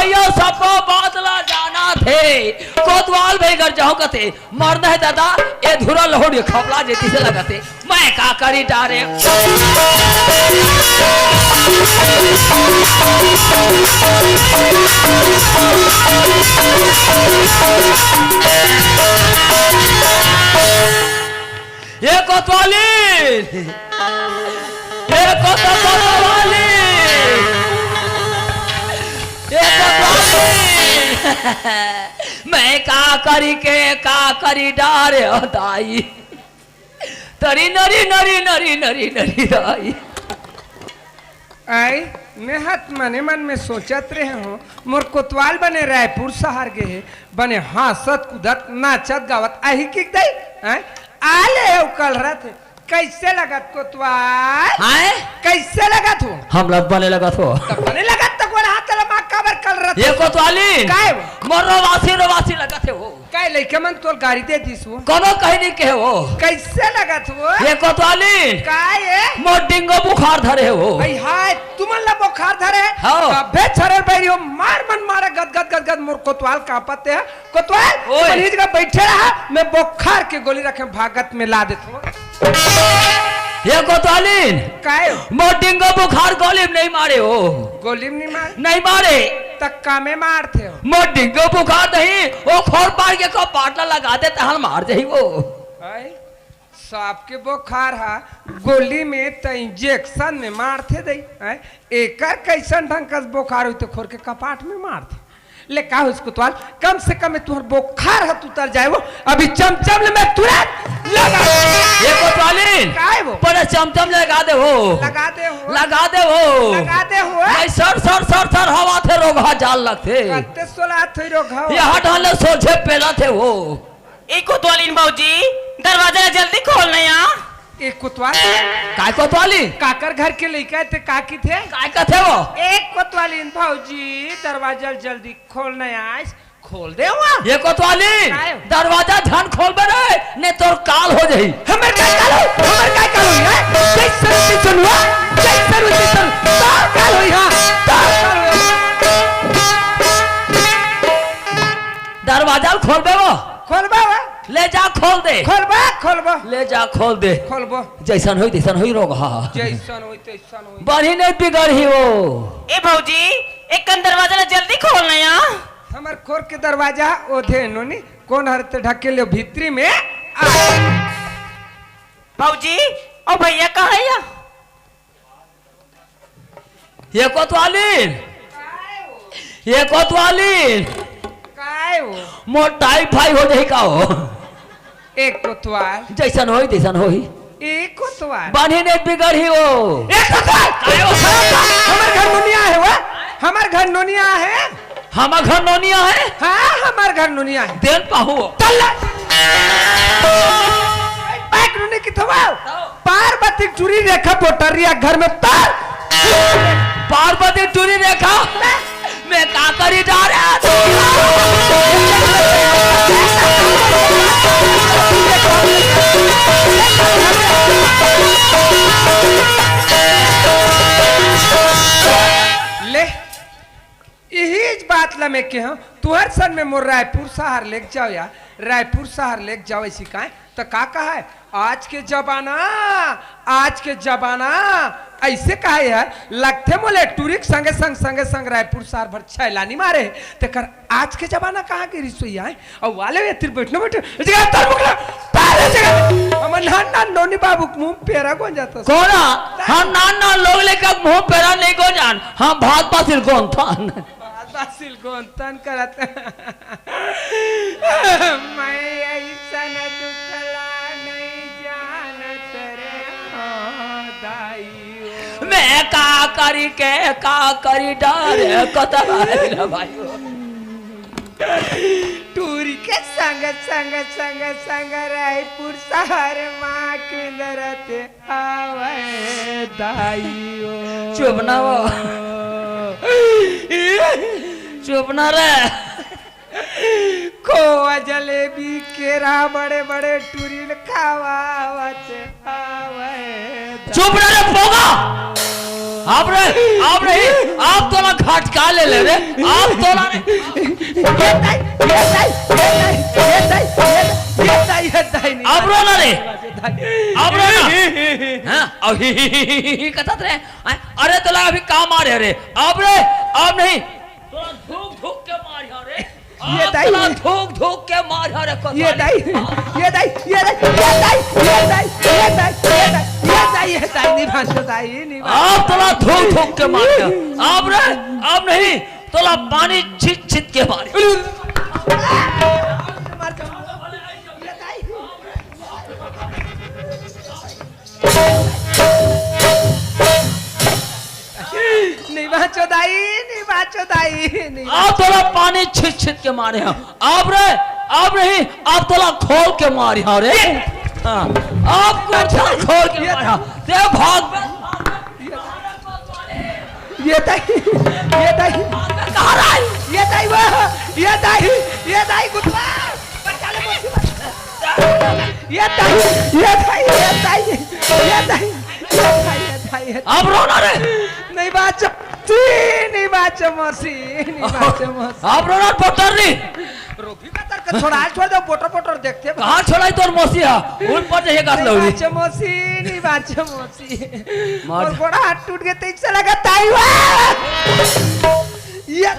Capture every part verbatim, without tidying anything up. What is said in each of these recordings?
यो सब्बो बात ला जानत हे। कोतवाल भाई घर जाहूं कथे, मरना हे दादा, ए धुरा लहुड़ के खपला जेती से लगत हे। मैं का करी डारे। ए कोतवाली, ए कोत-, कोतवाली, ए कोतवाली। मैं का करी के का करी डारे ओ दाई। तरी नरी नरी नरी नरी नरी दाई। आई, मैं हत मने मन में सोचत रहे हूँ, मोर कोतवाल बने रायपुर शहर गे हे, बने हंसत कूदत नाचत गावत आही कि दई। हैं? आ ले हे कलरत हे। कैसे लगत कोतवाल? हैं? कैसे लगत हो? हमला बने लगत हो। त बने लगत त गोड़ हाथ ला माँ काबर कलरत ये हो? कोतवाली। काय हो? मोर रोवासी रोवासी लगत हे हो। काय लइका मन तोर गारी दे दिस हो? कोनो कहीं नहीं कहे हो। कैसे लगत हो? ये कोतवाली। काय ए? मोर डेंगू बुखार धरे हो। भाई हाय, तुमन ला बुखार धरे? हाँ। अबे छरेर बैरी हो, मार मन मारा गद गद गद गद मोर कोतवाल कांपत हे। कोतवाल, ओए। तुमन ही जगह बैठे रहा, मैं बुखार के गोली रखे भागत में ला देत हो। ये कोतवाली। काय हो? मोर डेंगू बुखार गोली में नहीं मारे हो। गोली में नहीं मारे? नहीं मारे। त कामे मारथे हो? मोर डेंगू बुखार नहीं, वो खोर पार के को बाटला लगा दे तहन मार जाही वो। आय, सांप के बुखार हा गोली में त इंजेक्शन में मारथे दई। आय, एकर कैसन ढंग का बुखार होई त खोर के कपाट में मारथे। ले का होइस कोतवाल, कम से कम तुहर बोखार ह उतर जाए वो। अभी चमचम ले मैं तुरंत लगा। ये कोतवाली। काय वो? पर चमचम लगा दे हो। लगा दे हो। लगा दे हो। लगा दे हो। नहीं सर सर सर सर हवा थे रोगहा जाल लगथे। कत्ते सोला थे रोगहा। यहाँ ढाले सोझे पेला थे हो। ए कोतवालीन भौजी, दरवाजा ला जल्दी खोल ना या। ए कोतवाल। काय कोतवाली? काकर घर के लइका हे ते का किथे? काय कथे वो? ए कोतवालीन भौजी, दरवाजा ला जल्दी खोल ना या। खोल दे हुआ। ए कोतवाली, काय? दरवाजा झन खोलबे रे, ने तोर काल हो जाही। हमर काय काल हो? हमर काय काल हो? हैं? जैसन वैसन हुआ, जैसन वैसन, तोर काल होई, हाँ, तोर काल होई। दरवाजा खोलबे वो। खोलबा वो। ले जा खोल दे। खोलबा, खोलबा। ले जा खोल दे। खोलबो। जैसन होई तैसन होई रोगहा। जैसन होई तैसन होई। बढ़ी नहीं बिगड़ही वो। ए भौजी, एक कन दरवाजा ला जल्दी खोल ना या। हमर खोर के दरवाजा ओधे नोनी, कोन हर ते ढकेले भीतरी में आ। भौजी, ओ भैया कहाँ या? ये कोतवाली, ये कोतवाली। काय हो? मोर टाइफाई हो जाही का हो? एक कोतवाल। जैसन होई तैसन होई। एक कोतवाल। बान्ही नहीं बिगड़ही हो। एक कोतवाल। काय हो? हमर घर नोनिया हे वो। हमर घर नोनिया हे। हमर घर नोनिया हे? हाँ, हमर घर नोनिया हे। देन पाहू। तल्ला। बैक नोनी किथवा। पार्वती टूरी रेखा बोटरिया घर में तार। पार्वती टूरी रेखा, मैं का करी जा रहा तू? ले, इही बात ला मैं कहेंव, तुहर सन में मोर रायपुर शहर लेके जाओ या, रायपुर शहर लेके जाओ ऐसी काय? त का कहा है? आज के जमाना, आज के जमाना ऐसे कहा है, लगथे मोले टूरी के संगे संग, संगे संग रायपुर शहर भर छैलानी मारे है। तेकर आज के जमाना कहाँ के रिसोई आए? अउ वाले ये तिर बैठनो बैठो, ए जगह तर मुकला, तारे जगह। हमर नान नान नोनी बाबू के मुंह पेरा कोन जाता? कोना? हम नान नान लोग लेकर मुंह पेरा नहीं को जान, हम भात पासिल कौन था? बासिल गोंतन करत। मैं अइसन दुखला नहीं जानत रे हो दाई हो। मैं का करी के का करी डारे कतरा रे भाई हो। टूरी के संग, संग, संग, संग रायपुर शहर मा किंदरत आवे दाई हो। चुप ना हो। चुप ना रे। खोवा जलेबी केरा बड़े बड़े टूरी ल खावावत आवे। चुप ना रे पोगा। अब रे, अब नहीं, अब तोला घटका ले ले रे, अब तोला रे। ये दाई, ये दाई, ये दाई, ये दाई, ये दाई, ये दाई, ये दाई, नहीं। अब रो ना रे, दाई। अब रो ना। हाँ, अब ही, ही, ही, ही, ही, कथत रे। अरे तोला अभी का मारे रे? अब रे, अब नहीं। तोला धूक धूक के मारिहा रे। ये अब दाई। तोला धूक धूक के मारिहा रे ये कोतवाली। दाई, ये दाई, ये दाई, ये दाई, ये दाई, ये दाई, ये दाई, ये दाई, नहीं बाँचो दाई, नहीं बाँचो। अब तोला धूक धूक के मारिहा। अब रे, अब नहीं, तोला पानी छित छित के मारिहा। मार दो। ये दाई। नहीं बाँचो दाई, नहीं बाँचो दाई, नहीं। अब तोला पानी छित छित के मारिहा। अब रे, अब नहीं, अब तोला खोल के मारिहा रे। हाँ, अब कुर्ता खोल के ये मारिहा। ते भाग बे। ये दाई, ये दाई, कहाँ रही? ये दाई वो, ये दाई, ये दाई गुटवा। ये दाई, ये दाई, ये दाई, ये दाई, ये दाई, ये दाई, ये दाई। अब रो ना रे। नहीं बाँचो, नहीं बाँचो मौसी, नहीं बाँचो मौसी। अब रो ना, बोटर रे। रोभी का तर के छोड़ा, छोड़ दो, बोटर, बोटर देखते हैं। कहाँ छोड़ाही तोर मौसी हा? उन पर जाइए गाछ नहीं लौड़ी। बाँचो मौसी, नहीं बाँचो मौसी। मार। मोर गोड़ा हाथ टूट गए, तो इससे लगा ताई हुआ। ये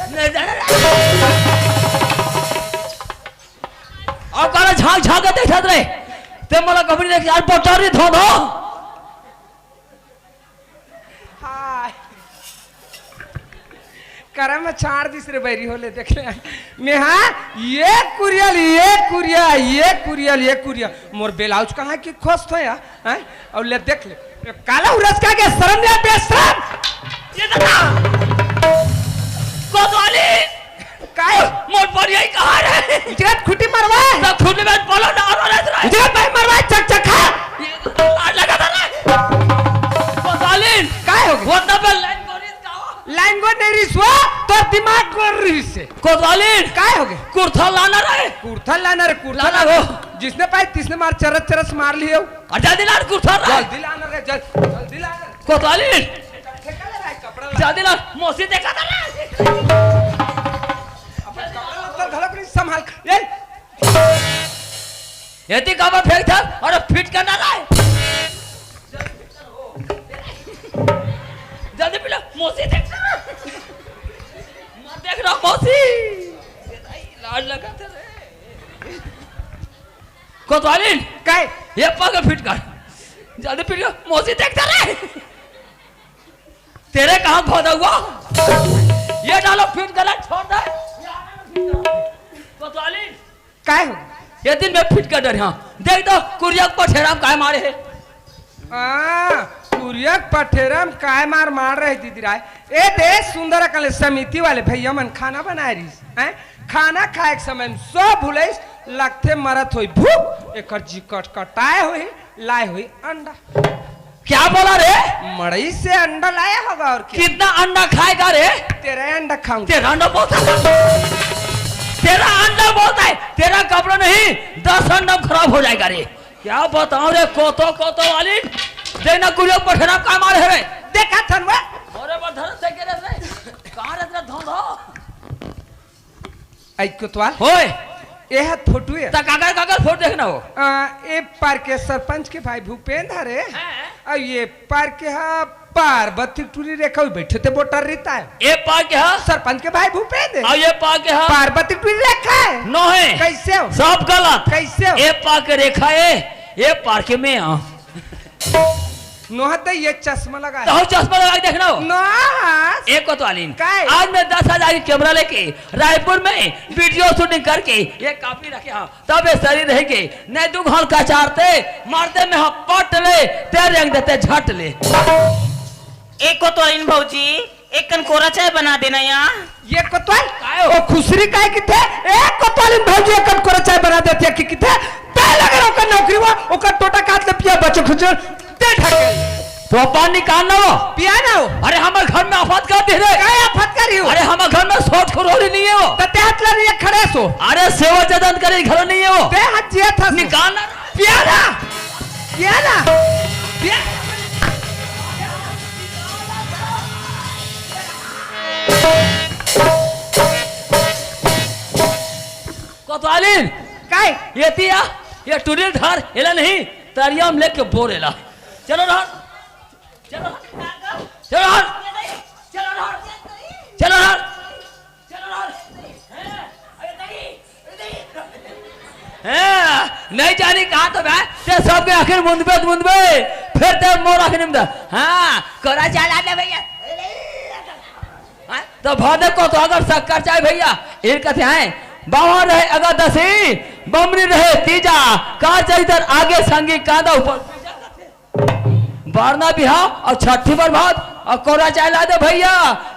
नहीं जाना। अब काला झाँक झाँक के देखत रहे। ते मोला कभी नहीं देख यार, बोटर रे धो धो। हाय। करम में छाड़ दिस रे बैरी होले, देख ले। मैं हाँ, ये कुरियल, ये कुरिया, ये कुरियल, ये कुरिया। मोर ब्लाउज कहाँ कि खोस थो या, हैं? अउ ले देख ले। काला उरस का के शर्म नहीं, बेशरम। ये दादा। कोतवाली। काय? मोर परिया कहाँ रे? इजरत खुटी मरवा। सब खुटी में बोलो ना, और रे। इजरत भाई मरवा, चक चक खा। ये तो लाज लगा था रे। कोतवालिन। काय हो गया? वो तब लाइन गोरी का हो? लाइन गोरी नहीं रिस वो, तो दिमाग गोरी रिस से। कोतवालिन। काय हो गया? कुर्था लाना रे। कुर्था लाना रे, कुर्था लाना लाना। हो। जिसने पाए, तिसने मार, चरस चरस मार लिए हो। और जल्दी ला कुर्था रे। जल्दी लाना रे, जल-, जल्दी लाना रे। कोतवालिन। ठेका ले भाई, कपड़ा ला। जल्दी ला, मौसी देखा था ना। अपन कपड़ा लत्ता घलक नहीं संभाल। ए! ये ती काबर फेंक था? अरे फिट करना ला। जल्दी पी ला, मौसी देख ना। मत देख रहा मौसी। ये भाई लाज लगा था रे। कोतवालिन। काय? ये पागल फिट कर। जल्दी फिट कर, मौसी देख था रे। तेरे कहाँ खोदा हुआ? ये डालो फिट गलत छोड़ दे। कोतवालिन। काय हो? ये दिन में फिट कर डर, हाँ। देख तो, कुरिया के पठेरा में काय मारे है? हाँ, कुरिया के पठेरा में काय मार मार रहे दीदी राय। ए दे सुंदर अकल समिति वाले भैया मन खाना बनाए रहिस, हैं? खाना खाए के समय में सब भुलइस, लगथे मरत होई भूख, एकर जी कटकटाए होई, लाए होई अंडा। क्या बोला रे? मड़ई से अंडा लाया होगा और क्या? कितना अंडा खाएगा रे? तेरह अंडा खाऊंगा। तेरह अंडा बोलता है, तेरह अंडा बोलता है, तेरह कपड़ा नहीं, दस अंडा खराब हो जाएगा रे। क्या बताऊं रे, कोतो, कोतवालिन, देना कुरिया पठेरा का मार है रे। देखा थन वो? अरे बा धरत से के रे, कहाँ रे तेरा धंधा? आई कोतवाल। होय। ए हाथ फोटो है। त काकर, काकर फोटो देखना हो? आ, ए पार के सरपंच के भाई भूपेंद्र हरे। हाँ। अउ ये पार के हा पार्वती टूरी रेखा हुई बैठे थे वोटर रहता है। ए पार के हा? सरपंच के भाई भूपेंद्र। अउ ये पार के हा? पार्वती टूरी रेखा है। नो है। कैसे हो? सब गलत। कैसे हो? ए पार के रेखा है, ए पार के मैं हाँ। नोहा त ये चश्मा लगा है। तो चश्मा लगा के देखना हो। नोहा। एक कोतवालिन। काय? आज मैं दस हजार की कैमरा लेके रायपुर में वीडियो शूटिंग करके ये काफी रखे हाँ। तब ये सरी रहेंगे। नहीं तू घर का चारते, मारते में हम पट ले, तेरे अंग देते झट ले। एक कोतवालिन भौजी, एक कन कोरा चाय बना देना या। ये कोतवाल? काय हो? ओ खुसरी काय किथे? ए कोतवालिन भौजी, एक कन कोरा चाय बना देती है कि किथे? ते लगे रहो का नौकरी हुआ, ओकर टोटा काट ले पिया बच्चे खुचर, ते ढके। तो पानी निकालना हो। पिया ना हो। अरे हमारे घर में आफत कर दे रे। काय आफत कर रही हो? अरे हमारे घर में सोच को रोली नहीं है वो। तो ते हाथ ला रही है खड़े सो। अरे सेवा जतन करे घर नहीं है वो। ते हाथ जिया था सो। निकालना। पिया ना। पिया ना। पिया। कोतवालिन, काय? ये तिया, ये टुरी ल धर, एला नहीं, तरिया म लेके बोर एला। चलो रहर, चलो रहर, चलो रहर, चलो रहर, चलो रहर, चलो रहर। हैं, नहीं जानी कहाँ तो बे, ते सबके आखिर मुंदबे त मुंदबे, फिर ते मोर आखिर में हाँ, कोरा चाय ला दे भैया। हाँ, तो भर दे कोतवाल कर शक्कर चाय भैया। इर कथे हैं, बावहा रहे अगादसी, बमरी रहे तीजा, का चरितर आगे संगी कांदा ऊपर। बारना बिहाव अउ छट्ठी बर भात अउ कोरा चाय ला दे भैया।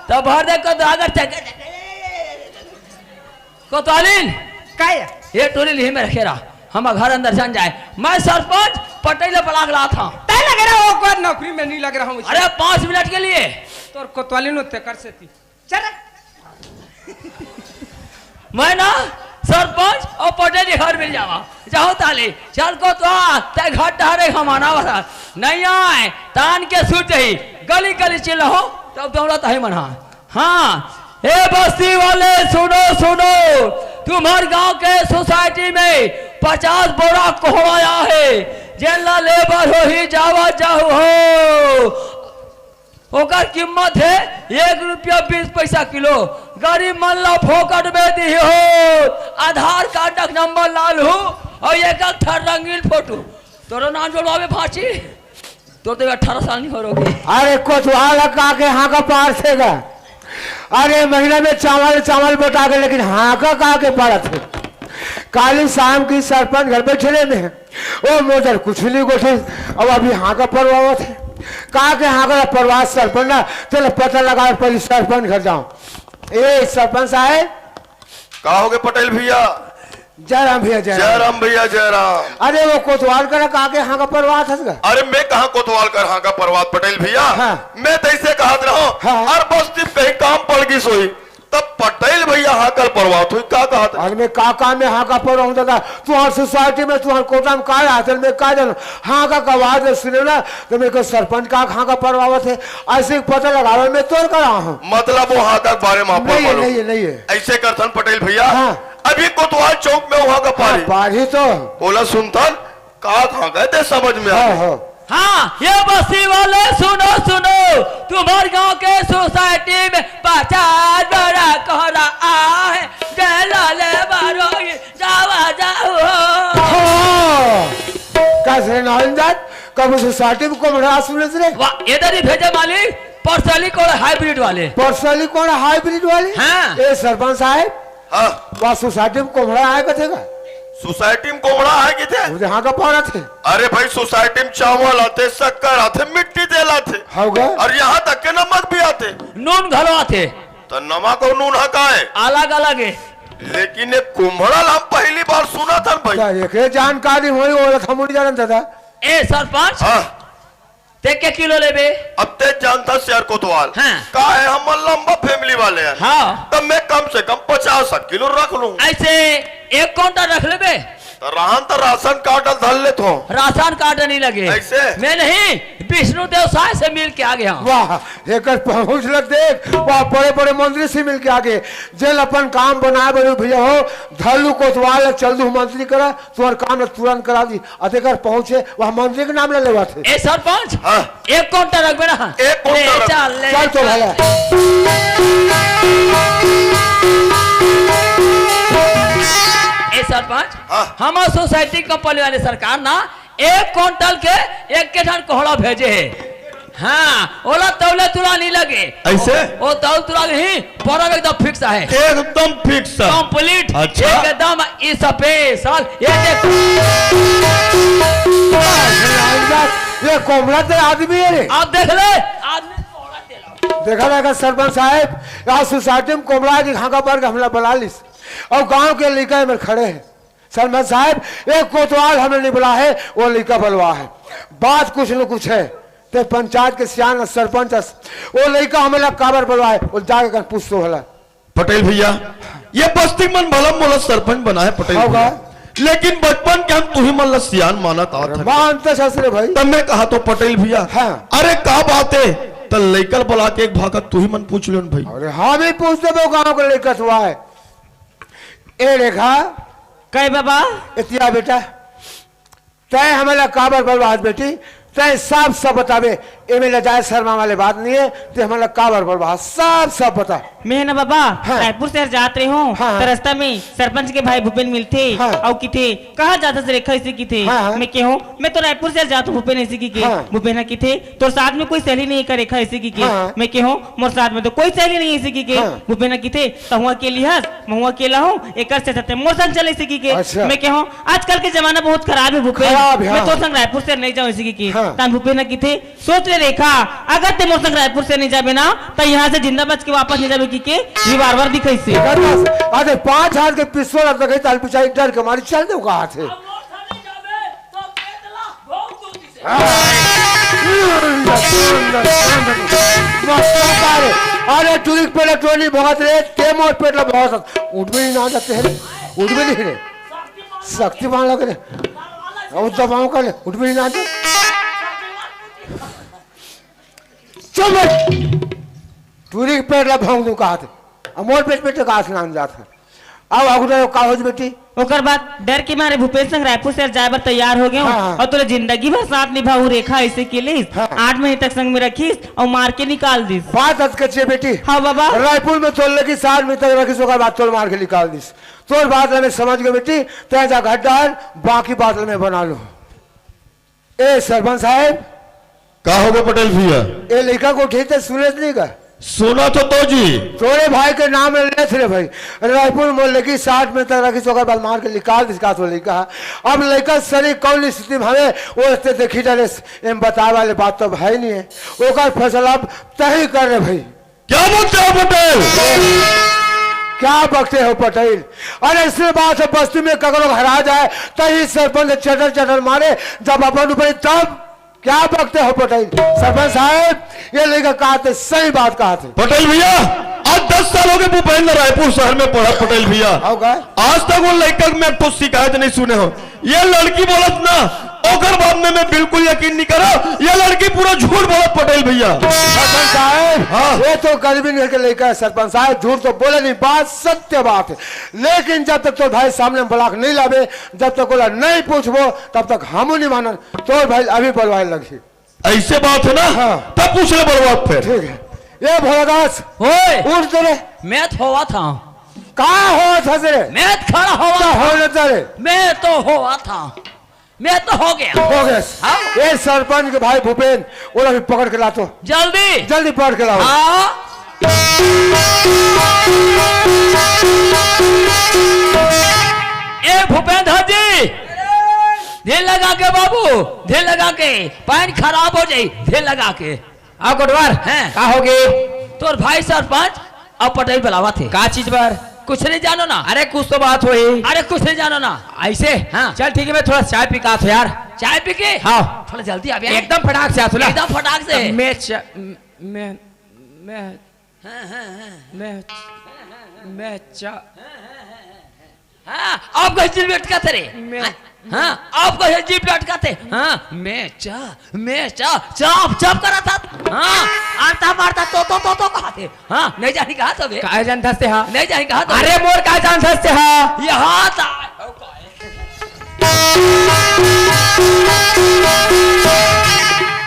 तो भर दे कोतवाल कर शक्कर। कोतवालिन, काय? ये टुरी ल इही में रखे रहा, हम घर अंदर झन जाए। मैं सरपंच पटेल ल बला के लात हंव। तैं लगे रहा, वो कोई नौकरी में नहीं लगे रहा हूँ। अरे, पाँच मिनट के लिए। तोर कोतवालिन होते कर सेती। चल रे। मैं ना सरपंच अउ पटेल के घर मिल जावा। जाहूं ताली, चल कोतवाल, तैं घर टहरे हम आना वाला। नहीं आए, तान के सूत ही, गली गली चिल्लाहूं, तब दौड़त ही मन हा। हाँ, ए बस्ती वाले सुनो, सुनो, तुम्हर गांव के सोसाइटी में पचास बोरा कोहड़ा आय हे, जेन ला ले बर होही, जावा जाहू हो। ओकर कीमत हे एक रुपया बीस पैसा किलो। गरीब मन ला फोकट में दिही हो, आधार कार्ड के नंबर ला लूहू अउ एक ठन रंगीन फोटो। तोरो नाम जोड़वाबे भांची। तोर तो अठारह साल नहीं हो रहोगे। अरे कोतवाल का के हाँका पारथे गा। अरे महीना में चावल, चावल बटा के, लेकिन हाँका का के पारत हे। काली शाम के सरपंच घर बैठे रहे में, ओ मोर बर कुछ नहीं गोठे, अब अभी हाँका परवावत हे। का के हाँका परवावत सरपंच ना, चलो पता लगा पहले सरपंच घर जाओ। ए सरपंच साहब, का होगे पटेल भैया? जय राम भैया, जय जय राम। राम भैया, जय राम। अरे वो कोतवाल करा का के हाँका परवावत हस गा? अरे मैं कहाँ कोतवाल कर हाँका परवावत पटेल भैया? हाँ। मैं तो ऐसे कहत रहों, हाँ। हर बस्ती में कहीं काम पड़ गिस होही, तब पटेल भैया हाँका ल परवावत होही, का कहत? अरे मैं का काम में हाँका परवाहूं दादा, तुम्हर सोसाइटी में, तुम्हर कोटा में का रहत हे, मैं का जानों, हाँका के आवाज सुनेंव ना, तो मैं कहूं सरपंच का हाँका परवावत हे, ऐसे पता लगावे में तोर करा हूँ। मतलब वो हाँका के बारे में आप नहीं है, बोलो। नहीं है, नहीं है। ऐसे करथन पटेल भैया, हाँ। अभी कोतवाल चौक में हाँका हाँ, पारही। पारही तो। ओला सुनथन, का हाँका हे ते समझ में आ हाँ, गे। हाँ। हाँ, ये बस्ती वाले सुनो, सुनो, तुम्हर गांव के सोसाइटी में पचास बोरा कोहड़ा आय हे, जेला ले बर होही, जावा जाहू हो। हाँ। का से नारायण जात, कब सोसाइटी में कोहड़ा सुने रे? वाह, इधर ही भेजे मालिक, परसली कोहड़ा हाइब्रिड वाले। परसली कोहड़ा हाइब्रिड वाले? हाँ। ए सरपंच साहब, हाँ। वाह, सोसाइटी में कोहड़ा आय कथे गा? सोसाइटी में कोहड़ा आय कथे? मुझे हाँका पारत हे। अरे भाई, सोसाइटी में चावल आथे, शक्कर आथे, मिट्टी तेल आथे। हव गा? अउ यहाँ तक के नमक भी आथे। नून घलो आथे। त नमक अउ नून ह का हे? अलग-अलग हे। लेकिन ये कोहड़ा ला हम पहली बार सुनत हन भाई। त एके जानकारी होही, ओला त हमू नइ जानन दादा। ए सरपंच, हाँ। ते के किलो लेबे? अब ते जानथस यार कोतवाल। हाँ। का हे, हमन लंबा family वाले हन। हाँ। तब मैं कम से कम पचास किलो रख लूं। ऐसे एक कुंटल रख लेबे? त रहन त राशन कार्ड धर लेथों। राशन कार्ड नहीं लगे। ऐसे? मैं नहीं, विष्णु देव साय से मिल के आ गया हूँ। वाह, एकर पहुँच ल देख, वाह, बड़े-बड़े मंत्री से मिल के आ गे। जेन अपन काम बनाय बर भैया हो, धर लू कोतवाल ल चल दू मंत्री करा, तुम्हर काम ल तुरंत करा दी। अतेकर पहुंचे, वह मंत्री के नाम ले लेवत हे। ए सरपंच, हाँ। एक कुंटल रखबे ना? एक कुंटल ले रख। चल, ले चल तो चल। भला। ए सरपंच, हाँ। हमर सोसाइटी कंपनी वाले सरकार ना एक कुंटल के एक के ठन कोहड़ा भेजे हे। हाँ, ओला तौले तुला नहीं लगे। ऐसे? ओ, ओ तौल तुला नहीं, परब एकदम fix आहे। एकदम fix आहे। Complete, अच्छा। एकदम special। ये देख। ये कोमड़ा ते आदमी हे रे। आप देख ले, आदमी कोमड़ा ते ला। देखा रहेगा सरपंच साहब, यहाँ सोसाइटी में कोमड़ा के हाँका पर के हमला बना लिस। अउ गांव के लइका में खड़े हे। सरपंच साहब, एक कोतवाल हमन नइ बलाय हे, वो लइका बलवाय हे। बात कुछ न कुछ हे। ते पंचायत के सियान सरपंच अस, वो लइका हमन ला काबर बलवाय हे, वो जाके कन पूछ तो भला। पटेल भैया, ये बस्ती मन भला मोला सरपंच बनाय हे पटेल हव भैया। का? लेकिन बचपन के हम तुही मन ला सियान मानत आवत हन। मानत हस रे भाई। तब मैं कहा तो पटेल भैया, हाँ। अरे का बात हे, त लइका ल बला के एक भाखा तुही मन पूछ लेव न भाई। अरे हम ही पूछ देबो गांव के लइका से आय। ए रेखा, कहे बाबा? एतिया बेटा, तैं हमला काबर बलवाहस बेटी? तैं साफ साफ बताबे। एमे लजाए शर्मा वाले बात नहीं है। तैं हमला काबर बलवाहस? साफ साफ बता। मैं ना बाबा, हाँ। रायपुर शहर जात रहे हूँ, हाँ, हाँ। तो रास्ता में सरपंच के भाई भूपेन मिलथे, हाँ। अउ किथे, "कहाँ जात हस रेखा?" ऐसे किथे। हाँ, हाँ। मैं कहूँ, "मैं तो रायपुर शहर जात हूँ भूपेन," ऐसे किके। हाँ। भूपेन ह किथे, "तोर साथ में कोई सहेली नहीं है का रेखा?" ऐसे किके। हाँ। मैं कहूँ, "मोर साथ में तो कोई सहेली नहीं है," ऐसे किके। हाँ। भूपेन ह किथे, "तहूँ अकेली हस, महूँ अकेला हूँ, एकर से सत्य मोर संग चल," ऐसे किके। अच्छा। मैं कहूँ, "आजकल के जमाना बहुत खराब है भूपेन, खराब है, मैं हाँ। तोर संग रायपुर शहर नहीं जाऊँ," ऐसे किके। हाँ। तहन भूपेन ह किथे, "सोच ले रेखा, अगर तैं मोर संग रायपुर शहर नहीं जाबे ना, त यहाँ से जिंदा बच के वापस नहीं जाबे," किके रिवाल्वर दिखाइसे। अरे पाँच हाथ के पिस्तौल अब तक ताल पिछाई डर के मारे चल दे कहा थे। अरे टुरी के पेट ला टोनी भगत रे, तैं मोर पेट ला भगत, उठ भी नहीं ना जाते हैं, उठ भी नहीं रे, शक्तिमान लग रे, अब दबाओ कर ले, उठ भी नहीं ना जाते। चल बे। टुरी के पेट ला भोंक दूं कहा थे। अब मोर पेट में तो घास नाम जात है। अब अगुड़ा का हो बेटी? ओकर बाद डर के मारे भूपेन संग रायपुर शहर जाए बर तैयार हो गए हूँ। हाँ, हाँ। और तोला जिंदगी भर साथ निभाऊ रेखा ऐसे के लिए हाँ। आठ महीने तक संग में रखिस और मार के निकाल दिस। बात अतकच्चे बेटी। हाँ बाबा। रायपुर में तोल लगी सात महीने तक रखिस, ओकर बाद तोल मार के निकाल दिस। तोर बात ला मैं समझ गए बेटी, तै जा घर डाल, बाकी बात ला मैं बना लूँ। ए सरपंच साहब। का हो गए पटेल भैया? ए लड़का को ठीक से सुने नहीं का? सुना तो, तो जी। तोरे भाई के नाम में लेत रे भाई। रायपुर में लगी साठ में तक रखी, ओकर बाद मार के निकाल दिस का तो लड़का। अब लड़का सरी कौन स्थिति में हवे, वो स्थिति देखी जाने से, एम बताए वाले बात तो भाई नहीं है। ओकर फैसला अब तही कर रे भाई। क्या बकते हो पटेल? क्या बकते हो पटेल? अरे ऐसे बात है, बस्ती में ककरो हरा जाए, तही सरपंच चटर चटर मारे, जब अपन ऊपर तब क्या बकते हो पटेल? सरपंच साहब, ये लड़का कहा थे, सही बात कहा थे। पटेल भैया, आज दस साल हो गए भूपेंद्र रायपुर शहर में पढ़ा पटेल भैया। हो गए? आज तक वो लड़का में कुछ शिकायत नहीं सुने हो। ये लड़की बोलत ना, ओकर बात में मैं बिल्कुल यकीन नहीं करो। ये लड़की पूरा झूठ बोलत पटेल भैया। सरपंच साहब, हाँ। ये तो गरीबी नहीं के लड़का है सरपंच साहब, झूठ तो बोले नहीं, बात सत्य बात है। लेकिन जब तक तोर भाई सामने ब्लॉक नहीं लावे, जब तक ओला नहीं पूछबो, तब तक हमू नहीं मानन। तोर भाई अभी बलवाए लगी। ऐसे बात है ना? हाँ। तब पूछ ले बलवा फिर। ठीक है। ये भोलादास, ओए। उठ तो रे। मैं तो होवा था। कहाँ होवा था रे? मैं तो खड़ा होवा का था। होने था रे? मैं तो होवा था। मैं तो हो गया। हो गया। हाँ। ये सरपंच के भाई भूपेन, ओला भी पकड़ के ला तो। जल्दी। जल्दी पकड़ के लाओ। हाँ। ए भूपेंद्र जी, धीर लगा के बाबू, धीर लगा के, पैन खराब हो जाई, धीर लगा के। आ कोटवार, हैं? का हो गे? तोर भाई सरपंच अब पटेल बुलावत हे। का चीज बर? कुछ नहीं जानो ना। अरे कुछ तो बात होही। अरे कुछ नहीं जानो ना। ऐसे? हाँ। चल ठीक है, मैं थोड़ा चाय पी के आत हूँ यार। चाय पी के? हाँ। थोड़ा जल्दी आ बे। एकदम फटाक से आत हूँ ना। एकदम फटाक से। मैं च-, मैं, मैं, हाँ, हाँ, हाँ। मैं, मैं च-, हाँ, अब कइसे जीभ लटकाथे रे? मैं हाँ, अब कइसे जीभ लटकाथे? हाँ, मैं चा, मैं चा, चाप, चाप करत हस। हाँ, आरता मारता तो, तो, तो, तो कहथे। हाँ, नहीं जानी कहा तो बे। काय जानथस ते हा? नहीं जानी कहा तो अरे बे। मोर काय जानथस ते हा? ये हाथ आ-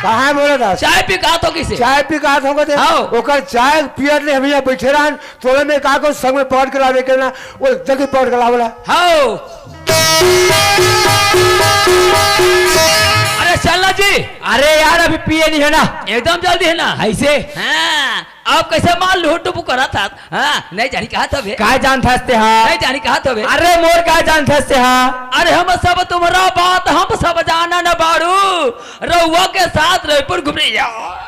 कहाँ बोलत हस? चाय पी कहा तो किसे? चाय पी कहा तो कहते? हाँ। ओकर चाय पियत ले हम यहाँ बैठे रहन, तोले में का को संग में पकड़ के लावे के ना, वो जल्दी पकड़ के लावला। हाँ। अरे चल ना जी। अरे यार, अभी पिए नहीं है ना। एकदम जल्दी है ना। ऐसे? हाँ, अब कैसे मार लूटू करत हस? हाँ, नहीं जानी कहा तो बे। काय जानथस ते हा? नहीं जानी कहा तो बे। अरे मोर काय जानथस ते हा? अरे हम सब तुम्हारा बात, हम सब जाना न बाड़ू। रउआ के साथ रायपुर घूमने जाओ।